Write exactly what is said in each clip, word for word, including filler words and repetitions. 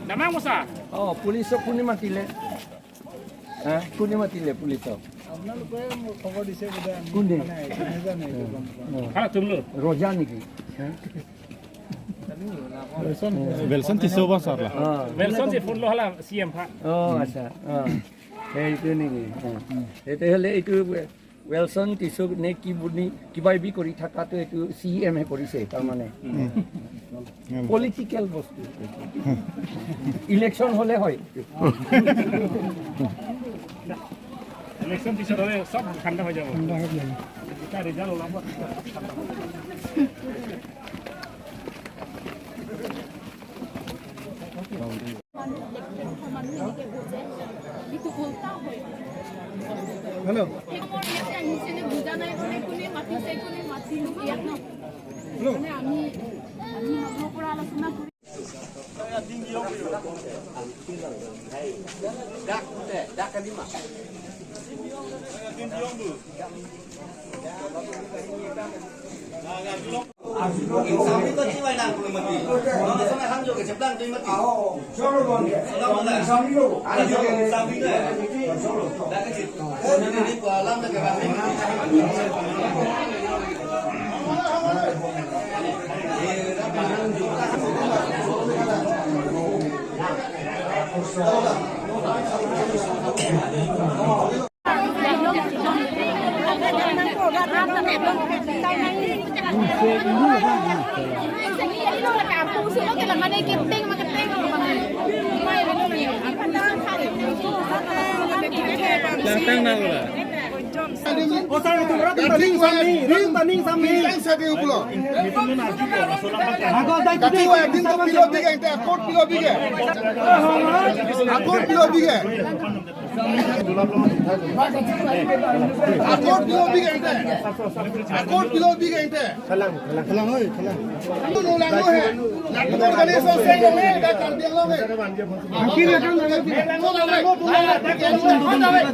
Damang mosa. অ, পুলিচক কোনে মাতিলে? হা? কোনে মাতিলে পুলিচক? আপোনালোকে মোক খবৰ দিছে বোলে, আমি কোনে? মানে, নাজানো এইটো গম পোৱা নাই। অ। Hala tumlo. ৰজা নেকি? হা? Welson Tisso ba sir la. অ। Welson si phone lo hala C M pha. অ, আচ্ছা। অ। সেইটো নেকি? অ। তেতিয়াহ'লে এইটো Welson Tisso নে কি বুলি কিবা কিবি কৰি থাকাটো এইটো চি এম হে কৰিছে, তাৰমানে। উম। পলিটিকেল বস্তু। ইলেকশ্যন হ'লে হয়। ইলেকশ্যন পিছত হ'লে চব ঠাণ্ডা হৈ যাব। ঠাণ্ডা হৈ যাব। যেতিয়া ৰিজাল্ট ওলাব, ঠাণ্ডা হৈ যাব। মানুহ, লেকটেৰিন খোৱা মানুহ এনেকে বুজে, এইটো উল্টা হয়। হেল্ল'। সেইটো মোৰ ইয়াতে আহিছে নে বুজা নাই, মানে কোনে মাতিছে, কোনে মাতিলো ইয়াত ন। হেল্ল'। মানে আমি, আমি মানুহৰ পৰা আলোচনা কৰি Langtang nang ula. Ring tani, ring tani sami. Ring tani sami. Ako, dai Kati wa, din to pilo bige, ente, akot pilo bige. Akot pilo bige. Akot pilo bige, ente. Akot pilo bige, ente. Khalang, khalang, khalang, oi, khalang. Langno, langno he. Langno organization se he, da Karbi Anglong he. Akhir ya kan, langno, langno, langno, langno, langno.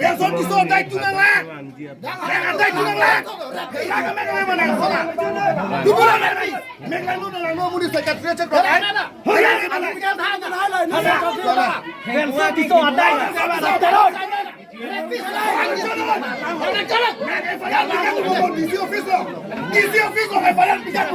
Welson Tisso, dai tu nang la. Dai tu nang la. Dai ka me ka me mana, sola. Tu bola me mai. Meglangno, langno, muni secretary check karo. Welson Tisso adai. D C office lo. D C office lo, F I R pick up.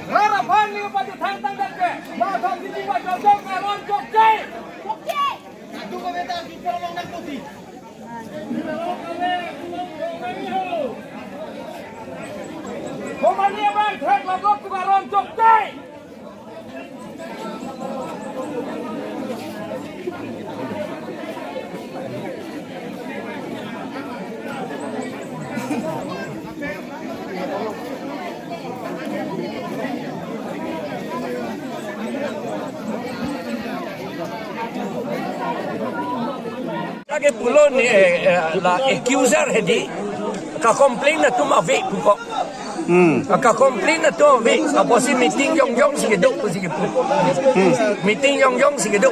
Rara Phan ni pati thang tang dak ke. Ma thang titi ma jong jong aron jok jai. Jok jai. Adu ko beta di ko long nak poti. Komani abang thek labok tu aron jok jai. Lake pulo ni, eh, eh, la accuser hedi, ka complain atum ave puko. Hmm. Ka complain atum ave, apotsi meeting jongjong si kedo pusi kepu. Hmm. Meeting jongjong si kedo.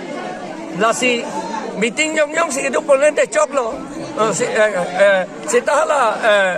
Lasi meeting jongjong si kedo pulote choklo. Eh, si, eh, eh, seta hala, eh,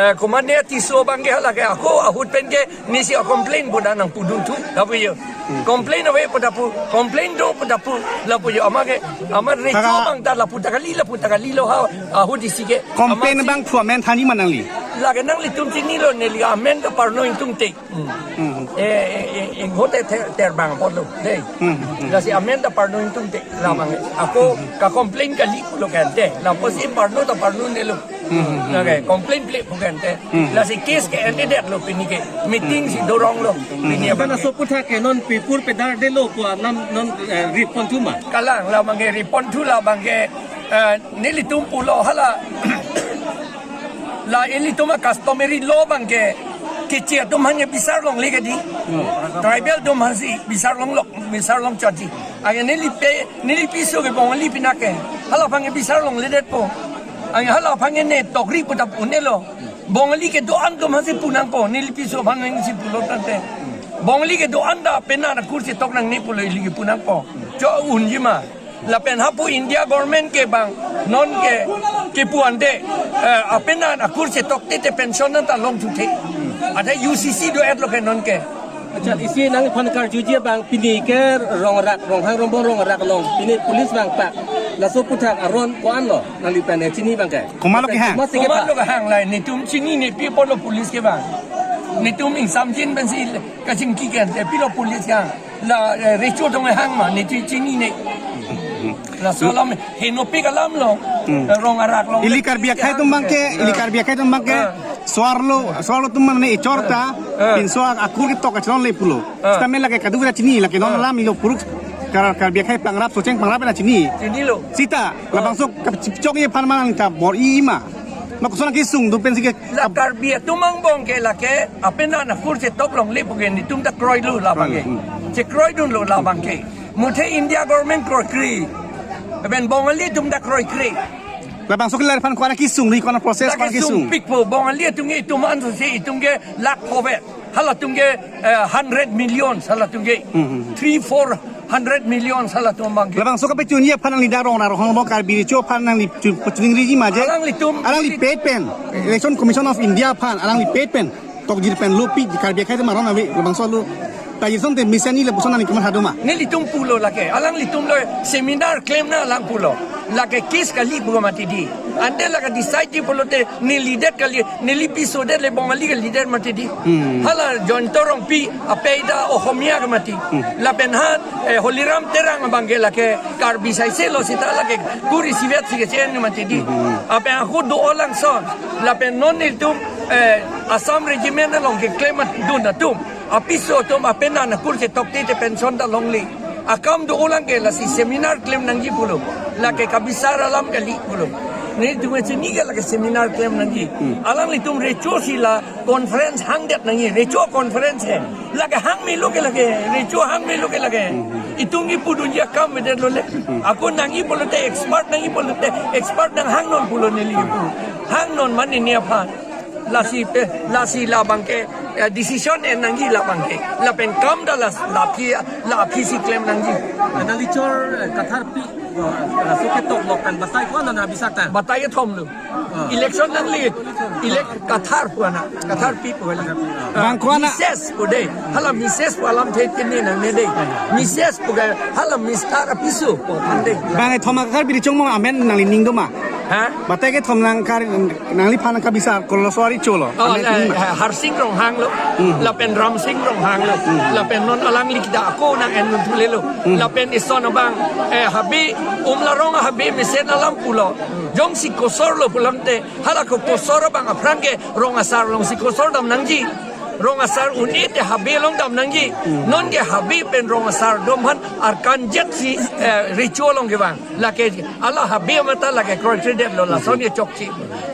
eh, Komani Tisso abangke hala ke ako ahut pen ke nisi a-complain pu da nangpudun thu, lapu jo. Hmm. Complain ave pu da pu, complain do pu da pu, lapu jo. Amat ke, amat recho Kaka- abang ta lapu ta kali, lapu ta kali lo ha, ahut isi ke. Complain Amat si abang thu amen tha ni ma nangli. Lake nanglitum chinilo neli amen ta parno ingtungte. Hmm. Hmm. Eh, eh, eh, inghote ter, terbang apotlo, dei. Hmm, hmm. Lasi amen ta parno ingtungte, lamang. Ako, ka-complain kali pulo kante, lapusi parno ta parno-nelo. Hmm. Okay, complaint plek pu ke ante. Hmm. Lasi case ke-endedetlo pini ke. Meeting si doronglo. Hmm. Pini apa? Karena sopu thak ke non pipur pedar delo pu alam non, eh, riponthu ma. Kalang labang ke riponthu labang ke, eh, nelitum pulo hala. La ilitum a-customary law abang ke, Keche atum hanya bisar longle ke di. Hmm. Tribal atum hasi bisar longlo, bisar longchot di. Anke neli pe, neli piso ke Bongali pinak ke. Hala aphan ke bisar longledetpo. Anke hala aphan ke ne tokri pu ta pu-unlo. Bongali kedo-an atum hasi pu nangpo, neli piso aphan nangsi pulo tangte. Bongali kedo-an ta penang akur chetok nangne pulo ili ke pu nangpo. Cho-unji ma. Lapen hapu India government ke bang non ke, kepu ante, eh, apenang akur chetok te te pension nang ta longthu the. Athe U C C do-etlo ke non ke. Accha, isi nangphan karjuji abang pini ke Rongrak, Ronghang Rongbong Rongrak along. Pini police abang pak. Laso aputhak aron ko-anlo nangliphan chini abang ke. Komatlo kehang? Komatlo kehang? Komatlo kehang la netum chinine, pi apotlo police ke bang. Netum ingsamjin pensi kachingki ke ante pilo police ke hang. La, eh, recho atum hang ma, neli chinine. Laso alam, henopik alamlo. Hmm. Eh, Rongrak along. Ili Karbi akhei atum abang ke, ili Karbi akhei atum abang ke, ah, suarlo, suarlo atum mane echor ta, ah, pinso akur ketok kachelongle pulo. Ah. Sitame lake kadokave chini, lake non, ah, alam ilo puruk Kar-, Karbi akhei pangrap, socheng pangrap na chini. Chinilo. Sita, ah, labangso kachipchokji aphan manang ta bor-i ma. Ma koson kesung do pensi ke. La Karbi atum angbong ke lake apenang akur chetok longle pu ke netum ta kroilo labang ke. Hmm. Chekroidunlo labang ke. Muthe India government kroikre. Lapen Bongali atum ta kroikre. Labangso ke lariphan ko-an kesung ri, ko-an process, ko-an kesung. Kesung pikpo Bongali atum ke itum anso si itum ke lakh kovet. Halatum ke, eh, hundred million halatum ke. Hmm, hmm, hmm. Three, four hundred million halatum abang ke. Labangso kapachunji aphan nangli dak Rongrak Ronghang Rongbong Karbi Recho aphan nangli chu-, pachuning riji ma je. Alanglitum. Alangli pet pen. Election Commission of India aphan, alangli pet pen. Tokjir pen lo pi Karbi akhei atum aron ave, labangso lo. Tajir son te mesen ni le puson nangli kematha do ma. Nelitum pulo lake. Alanglitum lo seminar klemnang alang pulo. Lake case kali pu mati di. Ante lake decide ji pulote neli det kali, neli piso det le Bongali kalidet mati di. Hmm. Hala Jayanta Rongpi apei ta Ohomia ke mati. Hmm. Lapen ha, eh, Holiram Terang abang ke lake Karbi saiselo sita lake kur isivet si kechen mati di. Hmm. Lapen ako do-olang son. Lapen non nelitum, eh, Assam Regiment along keklem dun atum. Apiso atum apenang akur chetok te te pension ta longle. Akam do-olang ke lasi seminar klem nangji pulo. Lake kabisar alam kali pulo. Netum chini ke lake seminar klem nangji. Hmm. Alanglitum recho si la conference hangdet nangji. Recho conference he. Lake hang melo ke lake. Recho hang melo ke lake. Hmm. Itum kipudunji akam avedetlo le. Hmm. Ako nangji pulote expert nangji pulote expert nanghangnon pulo neli kipu. Hangnon mane ne aphan. Lasi pe, lasi labang ke, eh, decision en nangji labang ke. Lapen kam ta la, la aphi, la aphi si klem nangji. Nangli chor, eh, Kathar pi, eh, laso ketok lok kan batai ko-an nang bisa ta? Batai kethom lo. Ah. Election nangli, elec-, Kathar pu ana, Kathar pi pu ana. Kathar pi, ah. Ah, bang ko-an na? Missus pu de, hala Missus pu alamthe chini nangne de. Missus pu ke, hala Mister apiso pu than de. Bang kethom Kathar pi di chongmo amen nangli ning do ma? Ha? Batai kethom nang kar-, nangliphan kabisar kolo suari cholo. Oh, amen la, ini ma? Ha-, Harsing Ronghang lo. Hmm. Lapen Ramsing Ronghang lo. Hmm. Lapen non alangli kita ako nang en nun thule lo. Hmm. Lapen ison abang, eh, habe, Umlarong habe mesen alam pulo. Jongsi kosor lo pulote, hala ko kosor abang aphrang ke Rong Asar along si kosor dam nangji. Rong Asar un-e te habe along dam nangji. Hmm. Non ke habe pen Rong Asar atum aphan arkan jet si, eh, recho along kevang. Lake hala habe mata lake kroikredetlo lason ke chokche.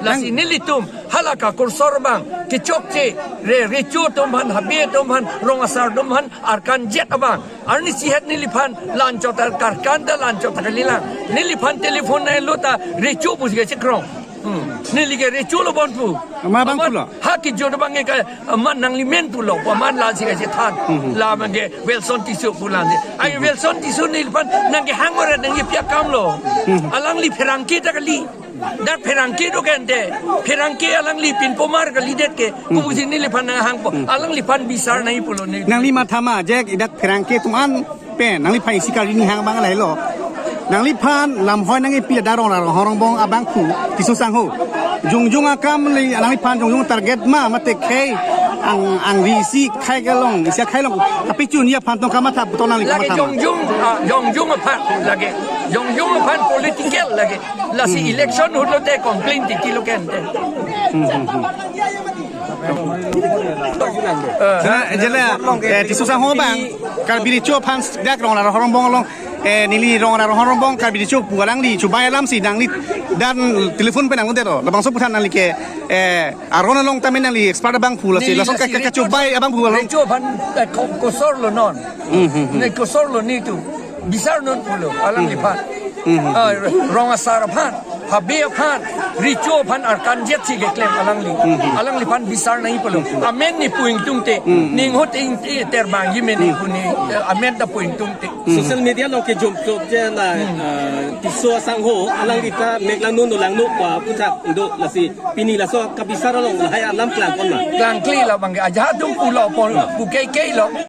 Lasi nang- nelitum hala ka kosor abang kechokche, re, recho atum aphan, habe atum aphan, Rong Asar atum aphan arkan jet abang. Arnisi het neliphan la-anchot arkan ta la-anchot kalilang. Neliphan telephone nanglo ta recho pusi kechekrong. Hmm. Neli ke recho lo bon pu. Ma bang pulo? Ha kejut abang ke ka, amat nangli men pulo. Amat la si kachethan. Hmm. Labang ke Welson Tisso pu la si. Ai Welson Tisso neliphan nangkehang oret nangji pi akam lo. Hmm. Alangli pherangke ta kali. Dak pherangke do ke ante. Pherangke alangli pinpomar kalidet ke. Hmm. Kopusi neliphan nanghangpo. Hmm. Alangliphan bisar nangji pulo ne. Nangli matha ma je dak pherangke atum an pen, nangliphan isi kali ni hang abang lahelo. Nangliphan lamhoi nangkepi dak Rongrak Ronghang Rongbong abangphu, Tisso sangho. Jongjong akam le nangliphan jongjong target ma, mate khei Ang, angri isi akhei along, isi akhei along kapichun-ji aphan tong kamatha puthot nangli lake kamatha ma? Jongjung, ah, jongjung aphan lake. Jongjung aphan political lake. Lasi election ahut lote complain titi lo kente. Hmm, hmm, hmm. Eh, jela, jela, eh, Tisso sangho abang, Karbi Recho aphan dak Rong Arat Ronghor Angbong along, eh, neli Rong Arat Ronghor Angbong Karbi Recho pu alangli chubai alamsi nangli dan telephone pen nangdetlo. Labangso aphuthak nangli ke, eh, aron along tame nangli expert abang pu lasi. Neli laso lasi ke, ke, Recho, kechubai abang pu along. Recho aphan, eh, ko-, kosor lo non. Hmm, hmm, hmm. Ne kosor lo netum. Bisar non pulo, alangliphan. Hmm. Ah, rong asar aphan, habe aphan, Recho aphan arkan jet si keklem alangli. Hmm. Alangliphan bisar nangji pulo. Amen ne pu ingtungte. Hmm. Ning ahut ingti terbang ji mene Hmm. pu ne, eh, amen ta pu ingtungte. Hmm. Social media along kejom jom je la, Hmm. eh, Tisso asangho, alangli ta mek langno no langno pu aphuthak do lasi pini laso kabisar along lahai alam klangpon ma? Klangkle labang ke, ajahak atum pulo pon, pu keikei lo.